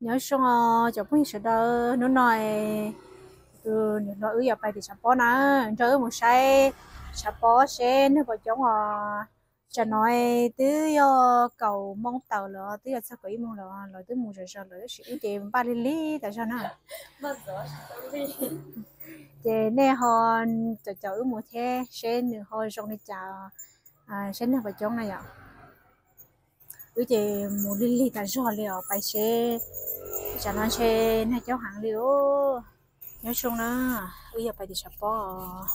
Nyob zoo os cov phooj ywg sawv daws, hnub no tus niam hluas wb yuav pais tim tshav pob na, nrog wb mus saib tshav pob seb neeg puas coob os. Tsam no twb yog kaum moos tawm lawm, twb yog txog kaum ib moos lawm, lawv twb mus zom zaws lawm tab sis wb ces npaj lig lig tas zog na. Ces nej ho caum caum wb mus thiab seb nws ho zoo li cas, seb neeg puas coob na yom. Wb ces mus lig lig tas zog li os, pais seb tsam no ntshe neeg coob heev li os. Nyob zoo na, wb yuav pais tim tshav pob.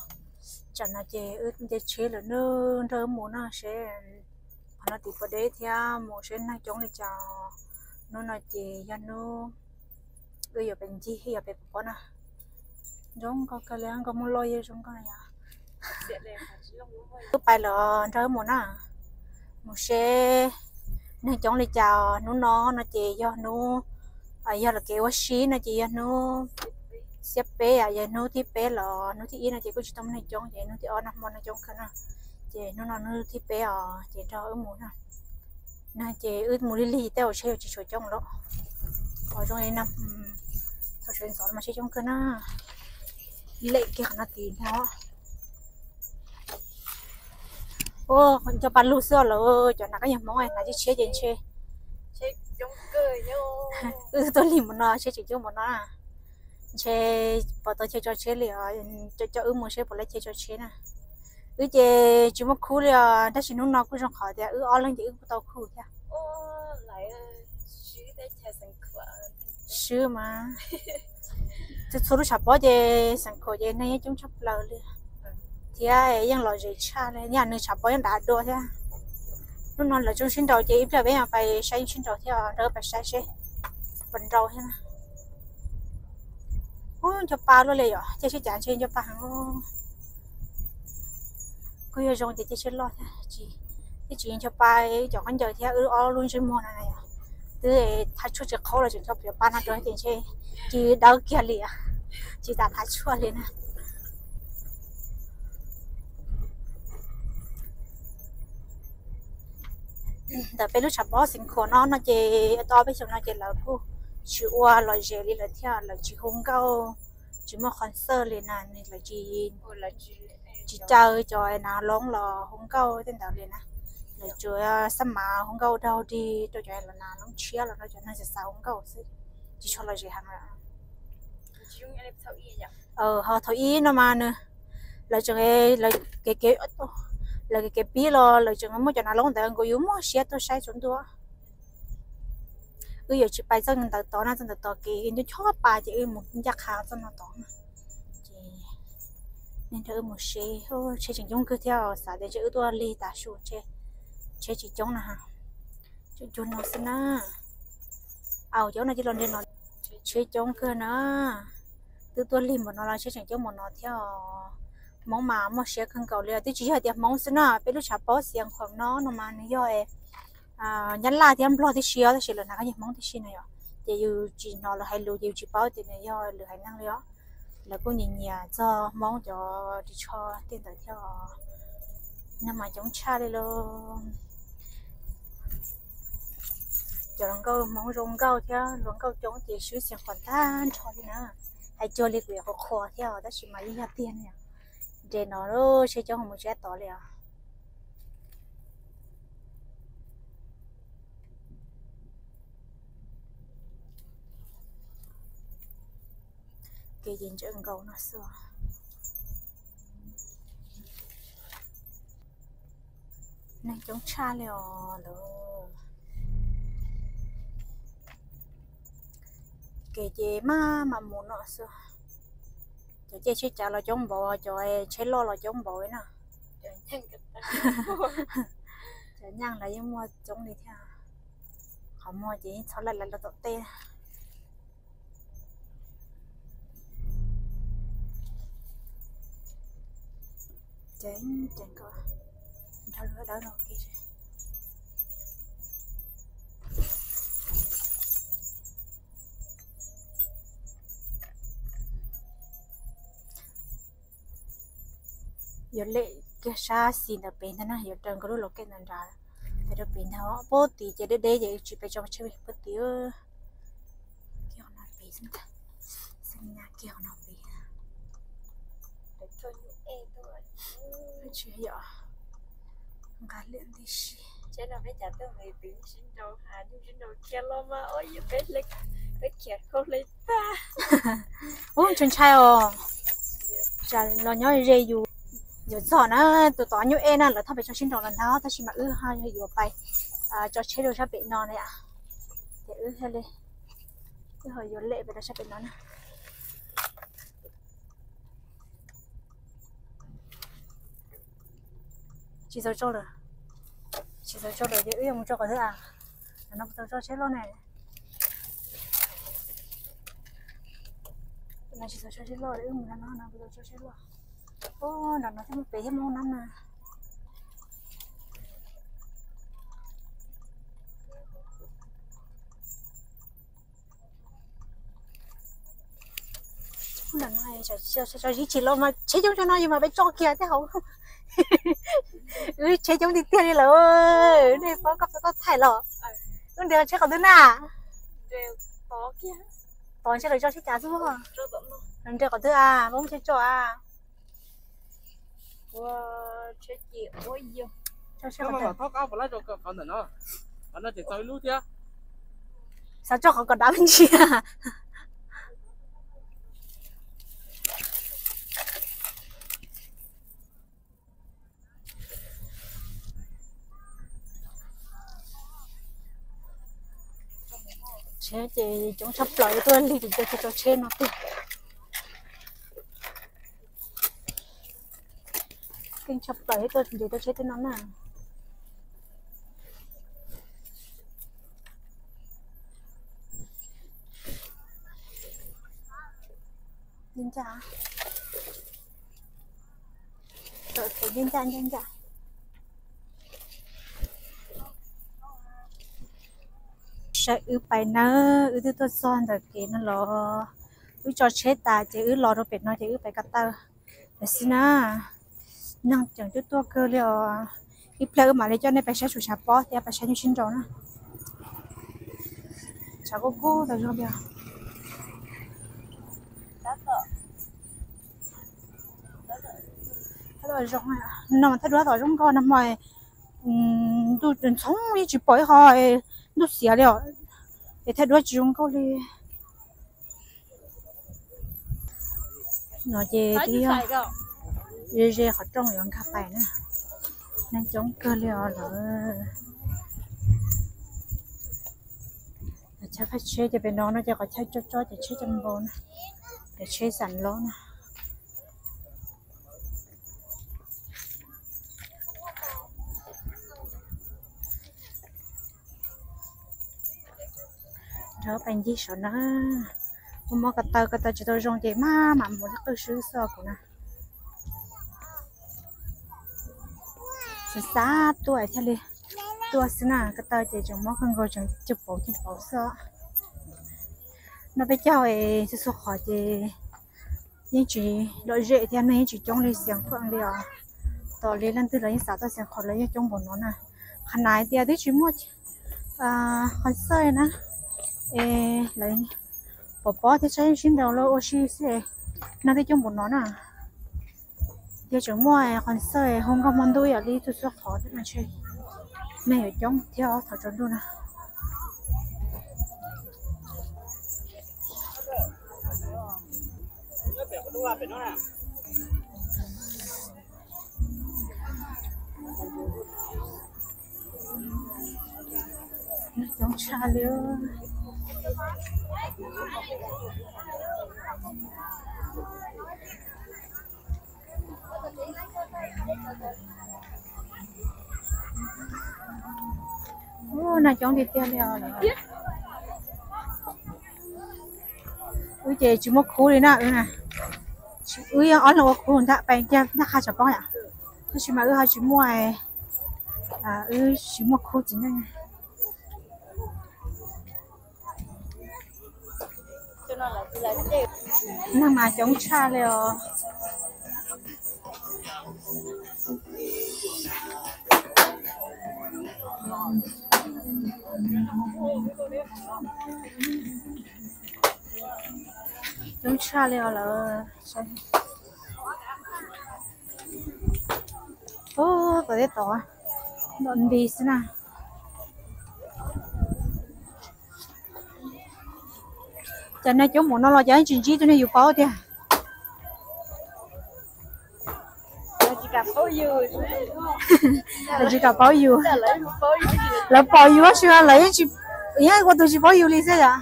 Tsam no ces wb nce tsheb lawm, nrog wb mus no seb qhov no tim puas deb thiab mus seb neeg coob li cas. Hnub no ces yog hnub wb yuav pais ncig, yog pais pov pob na. Zoo nkauj kawg li, nkauj Hmoob loj yeej zoo nkauj yom. Wb pais lawm, nrog wb mus na, mus seb neeg coob li cas. Hnub no no ces yog hnub, yog lawv kev ua si no ces yog hnub xiab peb, yog hnub thib peb los hnub thib ib no ces kuj tsis tau muaj neeg coob, ces hnub thib ob no muaj neeg coob kawg na. Ces hnub no hnub thib peb os, ces nrog wb mus na. Ces wb mus lig lig tej zaum tsheb yuav tsis tshua coob lawm. Qhov zoo li no, thaum sawv ntxov mas tsheb coob kawg na. Lem kiag qhov no tid no. Ua nco pa lug xwb lawm, cov hnav kab nyuag Hmoob hnav tsheb ces ntshe wb tuaj lig mus no tsheb tseem coob mus no. Ntshe pom tau chaw tso tsheb li os, coj wb mus seb puas laib chaw tso tsheb na. Wb ces tsis muaj khub li os, tab sis hnub no kuj zoo qhov tias wb ob leeg ces wb kuj tau khub thiab. Swb mas, txhua lub tshav pob ces xeem khuam ces neeg yeej coob tshaj plaws li, thiab yeej lom zem tshaj li, yam nws tshav pob yeej dav dua thiab. Hnub no lawv tseem sib nraus ces ib pliag peb mam pais saib sib nraus thiab, nrog wb pais saib seb puas nraus thiab. Ub, nco pa luaj li yom, caij tsheb cav ntshe nco pa heev. Kuj yog zoo tias caij tsheb loj thiab, twb tsis nco pa cov khaub ncaws thiab wb ob lub ntsej muag no na yom. Twb thav tshuaj tsis qhaub los tseem nco pa no rau ces ntshe cia li dawb kiag li, tsis tas thav tshuaj li na. Ntawm peb lub tshav pob xeem khuam no no ces tau peb xyoos no ces lawv kuj tsis ua lom zem li lawm thiab, lawv tsis hu nkauj, tsis muaj qhov xwb li na, lawv tsis caw cov nas loob los hu nkauj tej ntawd li na. Lawv tsuas xab mav hu nkauj daug dig rau cov nas loob tshiab los rau cov neeg xav xav hu nkauj xwb, tsis tshua lom zem heev lawm. Ho thaum ib no mas nws, lawv tseem, lawv kev kev, lawv kev kev pib los lawv tseem muab cov nas loob ntawd nkaus yus muaj siab tuaj saib tsaus ntuj. Wb yuav tsis pais txoj ntawd tod na, txoj ntawd tod kev nco chob pas ces wb mus ncaj qha txoj no tod na. Ces nej nrog wb mus seb, tsheb tseem coob kawg thiab, xav tias ntshe wb tuaj lig tas su ntshe tsheb tsis coob na. Tseem cuag no xwb na. Au, coob no cia los nrog no, tsheb coob kawg na. Twb tuaj lig npaum no los tsheb tseem coob npaum no thiab. Hmoob mas muaj siab kawg nkaus li, twb tsis yog tias Hmoob xwb na, peb lub tshav pob Xiav Khuam no no mas nws yog Nyab Laj thiab Nplog tib si os, tab sis lawv hnav kab nyuag Hmoob tib si na yom. Ces yus tsis hnov lawv hais lus ces yus tsis paub tias nws yog lwm haiv neeg li os. Lawv kuj nyiam nyiam txog Hmoob cov ris tsho tej ntawd thiab os. Neeg mas coob tshaj li lauj. Cov hluas nkauj Hmoob zoo nkauj thiab hluas nkauj coob ces swb Xiav Khuam tag nrho li na. Hais cuag li kuv yuav qhuas qhuas thiab os, tab sis mas yeej yog tiag na yom. Nres no lub tsheb coob mus tsheb tod li os. Kev ces ntsawm nkaus no xwb. Neeg coob tshaj li os lawm. Kev ces maj mam mus no xwb. Cov caij tsheb cav los coob npaum, cov tsheb loj los coob npaum na. Cov nyeej los yeej muaj coob li thiab. Qhov muag ces yeej txhob laij laij los tom tej. Ces, ces nrog lub dawb no kiag. Yuav lem kiag sab xis ntawm pem ntag na, yuav raws nkawd lub los kej ntawd nrad. Pem rau pem ntag, puag tid ces deb deb ces tsis pes tsawg tsheb puag tid. Xeeb Nyab kiag qhov no pem. Tsis yog, nqa liam ntib si. Ub, ntshai ntshai os. Tsam los nyob ze yus, yus txog na, tus tod nyuj ej na, lawv thauj pem tso sib nraus los ntag, tab sis mas wb ho yuav pais tso tsheb rau sab pem no na yom. Ces wb thiaj li, wb ho yuav lem pem rau sab pem no na. Tsis txaus tso lawm, tsis txaus tso lawm ces wb yuav mus tso qhov twg a? Ntawm no puas txaus tso tsheb loj ne? Ntawm no tsis txaus tso tsheb loj, wb mus no, no puas txaus tso tsheb loj? Ub, ntawm no thiaj muaj pem thiab muaj nab na. Ntawm no tso zib tsis los mas tsheb coob tso no yus mas peb tso kiag tej hauv. Wb tsheb coob tiag tiag li lawm, nej paub koj txog koj thaij los. Wb nres tsheb qhov twg na? Tod ntshe lawv tso tsheb cav xwb. Nres qhov twg a, paub tsheb tso a? Xav tso qhov kom dav me ntsis. Tsheb ces coob tshaj plaws, tuaj lig ces tuaj tso tsheb no tiag. Keej tshaj plaws tuaj nres tso tsheb tej no na. Ncaj ncaj, ncaj ncaj. Saib wb pais nawb, wb twb tuaj txog ntawm kev no los. Wb tso tsheb tas ces wb los rau pem no ces wb pais ko taw lawm xwb na. Neeg tseem tuaj tuaj kawg li os. Ib pliag wb mam li coj nej pais saib tsuas tshav pob thiab pais saib nyuj sib nraus na. Tshav kub kub tas zog li os. Thaj duab tom zoo, no mas thaj duab tom zoo nkauj, nag hmo ntuj ntxhov yeej tsis pom ib qho, ntuj xiav li os, es thaj duab tsis zoo nkauj li. No ces twb yog ze ze qhov rooj yuav nkag pais na. Neeg coob kawg li os lawm. Chaw faj tsheb ces pem no no ces qhov chaw tso tso ces tsheb coob npaum na, ces tsheb xam lob na. Rov pais ncig saum na, kuv muab ko taw, ko taw tsis tau zoo ces maj mam mus li qwj swb xwb kuv na. Xav xav tuaj thiaj li tuaj xwb na, ko taw ces tseem muab kawg nkaus tseem cug pauv cug pauv xwb. No peb caug txhua txhua qhov ces yeej tsis lom zem thiab neeg yeej tsis coob li Xiav Khuam li os. Tos li leej twg los yeej xav tuaj Xiav Khuam los yeej coob npaum no na. Qhov na hais tias twb tsis muaj qhov xawj na, es lawv pov pob thiab saib sib nraus los ua si xwb, neeg twb coob npaum no na. Yog tseem muaj qhov xawj hu nkauj hmo ntuj ib yam li txhua txhua qhov thiab no ntshe neeg yuav coob thiab thaum tsaus ntuj na. Coob tshaj li. Ub, neeg coob tiag tiag li os. Wb ces tsis muaj khub li na, wb na, wb yog ob leeg ua khub ntag, pais kiag ntaj qha tsam pob yom. Tab sis mas wb ho tsis muaj, wb tsis muaj khub txiv neej. Neeg mas coob tshaj li os. Coob tshaj li os lawm. Tom tej tod nti xwb na. Cas nej coob npaum no los cas tsis ntsib tus neeg yus paub tiag. Lawv tsis kam paub yus. Lawv pom yus tab sis lawv yeej ua tus tsis paub yus li xwb yom.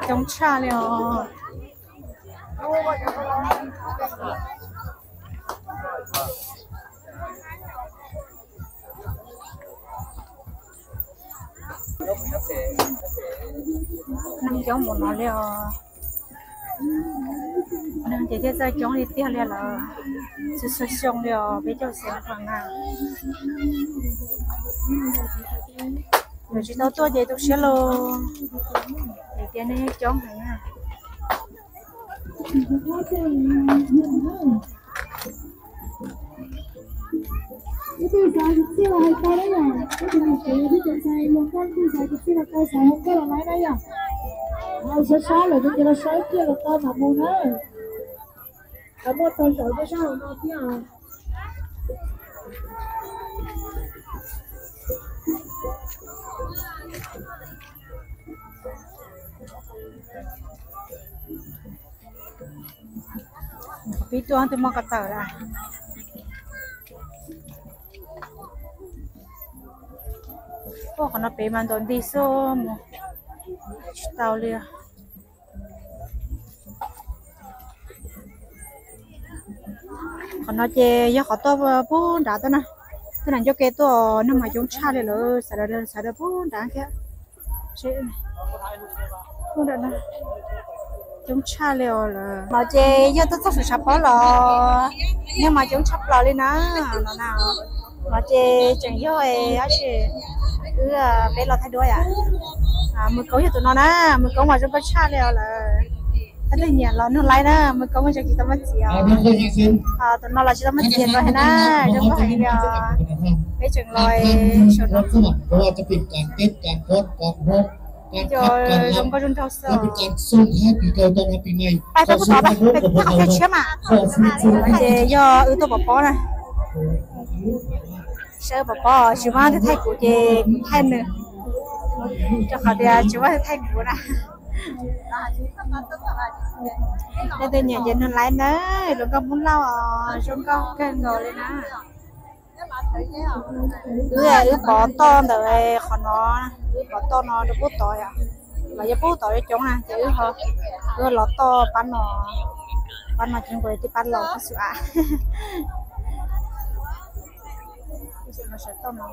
Coob tshaj li os. Neeg coob npaum no li os. Neeg ces thiaj txawj coob li tiag li lawm. Txhua txhua xyoo li os peb caug xees phav na. Yog tsis tau tuaj ces tu siab lauj, vim tias neeg coob heev na. Sab sab lawm no ces los saib kiag los tau mam mus na. Muaj tau zaum rau sab hauv no thiab. Pib tuaj twb muaj ko taw lawm. Ua qhov no pem mas ntaus nti xwb mus tsis tau li. Qhov no ces yog qhov tuaj pub nrad tuaj na, tuaj nram ncauj ke tuaj, neeg mas coob tshaj li lawm, sawv daws sawv daws pub nrad thiab. Coob tshaj li os lawm. No ces yog tuaj txog saum tshav pob los neeg mas coob tshaj plaws li na. No na, no ces tseem yog tab sis wb peb los thaij duab yom. Mws koob yog tus no na, mws koob mas zoo nkauj tshaj li os lawm. Thab twg nyiam los nug laib na, mws koob tseem tsis tau muaj txiv os. Tus no los tsis tau muaj txiv los na, zoo nkauj heev li os. Peb tseem los saum no. Zoo nkauj zoo nraug xwb. Pais peb puag tod, peb thaj tshiab mas. Ces yog wb tuaj pov pob na. Saib pov pob, tsis muaj leej twg thaij kuv ces kuv thaij nws, rau qhov tias tsis muaj leej twg thaij kuv na. Leej twg nyiam ces nug laib na, hluas nkauj Hmoob Lauj os, zoo nkauj kawg nkaus li na. Wb, wb pov toj ntawm qhov no, wb pov toj no rau pub tod yom, los yog pub tod coob na ces wb, wb los toj pab no, pab no coob nkaus tij pab los pab xu av.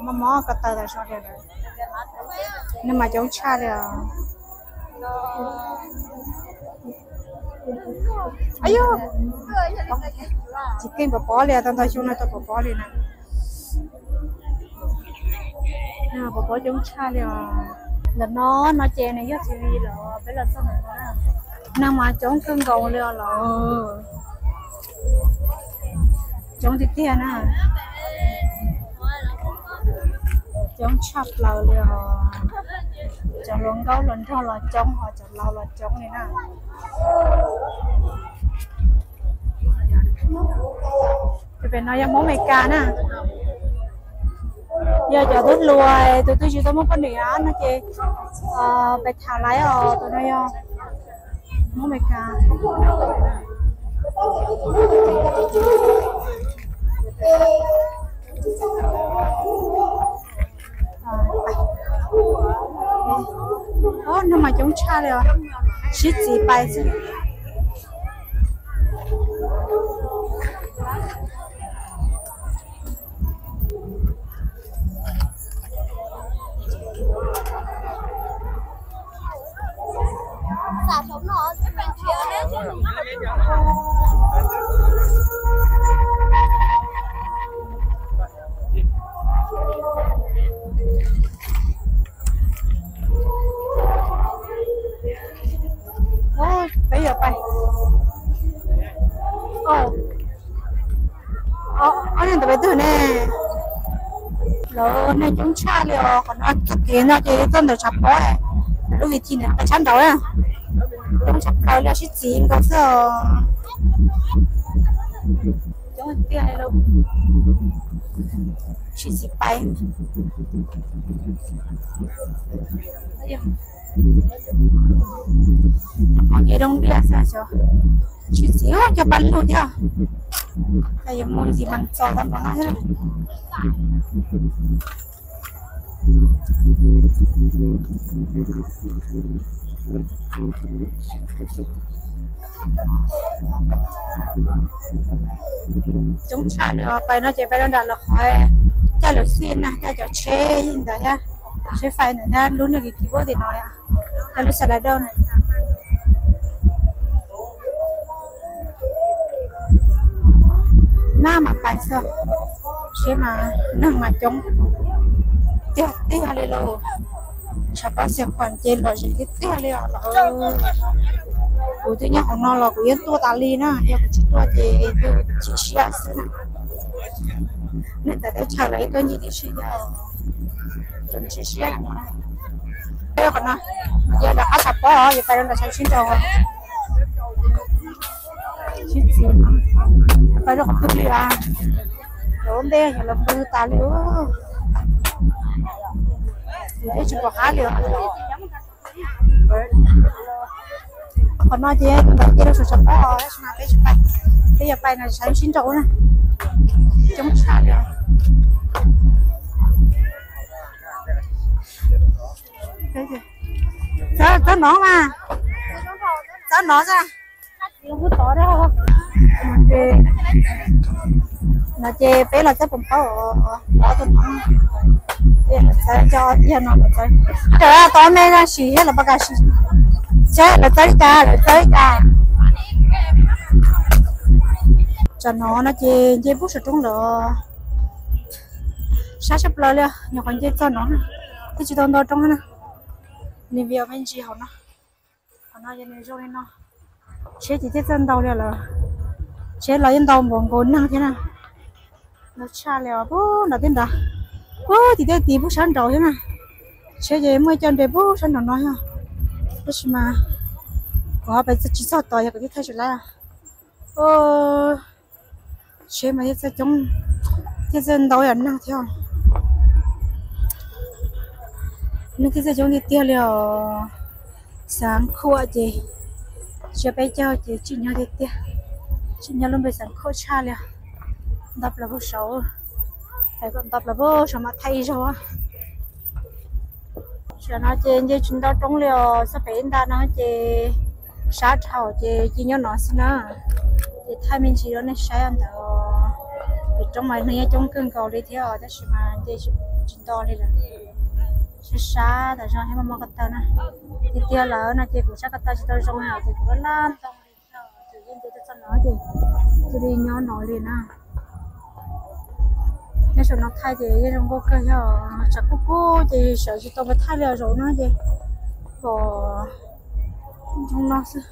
Mob mob ko taw tas zog li, neeg mas coob tshaj li os. Tsis keej pov pob li, tau ntau xyoo no tau pov pob li na. Pov pob coob tshaj li os. Ntawm no, no ces nws yog T V los peb los txog ntawm no. Neeg mas coob kawg nkaus li os lawm. Coob tiag tiag na. Coob tshaj plaws li os. Cov hluas nkauj hluas nraug los coob, ho cov laus los coob li na. Tus pem no yog Hmoob Amelikas na. Yog cov tub hluas, tus twg tsis tau muaj poj niam no ces pais tham laiv os, tus no yog Hmoob Amelikas. Neeg mas coob tshaj li os, sib txiv pais xwb. Peb yuav pais. Ob niag ntawd peb twg ne? Lawv neeg coob tshaj li os, qhov no txoj kev no ces txoj ntawm tshav pob, lub vim thim ntawm qab tshab nraud na, coob tshaj plaws li, sib txiv nkaus xwb os. Coob tiag li, sib txiv pais. Ces doo diaj xwb, sib txiv cov paj lug thiab. Yuav mus ntxiv mas txog tau npaum no thiab. Coob tshaj li, pais no ces pais rau nram lawv qhov caij lawv xij na, caij cov tsheb ntawd thiab, tsheb fais ntawd thiab, lub niag kis kis puab tim no, caij lub xas das dawj na. Nag mas pais xwb, tsheb mas neeg mas coob tiag tiag li lauj. Tshav pob xiam khuam ces lom zem tiag tiag li os lawm. Kuv twb nyob hauv no los kuv yeej tuaj tas li na, yog kuv tsis tuaj ces twb chim siab xwb na. Neeg ntawm teb chaws los ib tuaj ncig tib si yog chim siab. Qhov no ces lawv qab tshav pob, yuav pais rau nram tshav sib nraus. Sib txiv pais rau qhov twg li as? Lawv ua ntej yog lawv pw tas li. Kuv twb tsis pom qab li os. Qhov no ces ntawm ces rau saum tshav pob, tab sis mas peb tsis pais, peb yuav pais nram tshav sib nraus na. Coob tshaj li. Txawb, txawb no mas, txawb no xwb. No ces peb los txawb pom paub, txawb cov tiag no, txawb tod me no sim thiab los pab kam sim, seb lawv txawb li cas, lawv txawb li cas. Tsam no no ces nce pub saum roob lawm, sab tshaj plaws li, nyuam qhuav nce txog no, twb tsis tau nto roob na. Nws vim me ntsis hauv no, hauv no zoo li no. Tsheb ces thiaj txawj ntau li lawm, tsheb los yeej ntau npaum nkaus neeg thiab na. Ntau tshaj li os, puag nram tej nrad, puag tim tej tid puag sab nraud thiab na. Tsheb ces muaj ib co nres puag sab nraud no thiab, tab sis mas kuv ho pais tsis txog tod, yog kuv thiaj thaij tsis laib. Tsheb mas thiaj txawj coob, thiaj txawj ntau yam neeg thiab. Neeg thiaj txawj coob tiag tiag li os. Xav khuam ces tsis yog peb caug ces tsim nyog tiag tiag, tsim nyog lub npe xav khuam tshaj li. Nto plaws puag saud, hais kom nto plaws puag saud mam thaij ib zaug. Tam no ces nce tsis ntau roob li os, txog pem ib nta no ces sab dhau ces cia nyob no xwb na. Ces thaij me ntsis rau nej saib ntawd, vim roob mas neeg nyob coob kawg nkaus li thiab os, tab sis mas nce tsis nto li lawm. Sab sab tas zog thiab, muaj muaj ko taw na. Tiag tiag lawm no ces kuv sab ko taw tsis tau zoo na, ces kuv laj laj ntoo li thiab, ces yeej nce txog no ces cia li nyob no li na. Nyob saum no thaij ces yeej zoo nkauj kawg thiab, tshav kub kub ces sawv tsis tau mus thaij li os, zaum no ces pom zoo no xwb.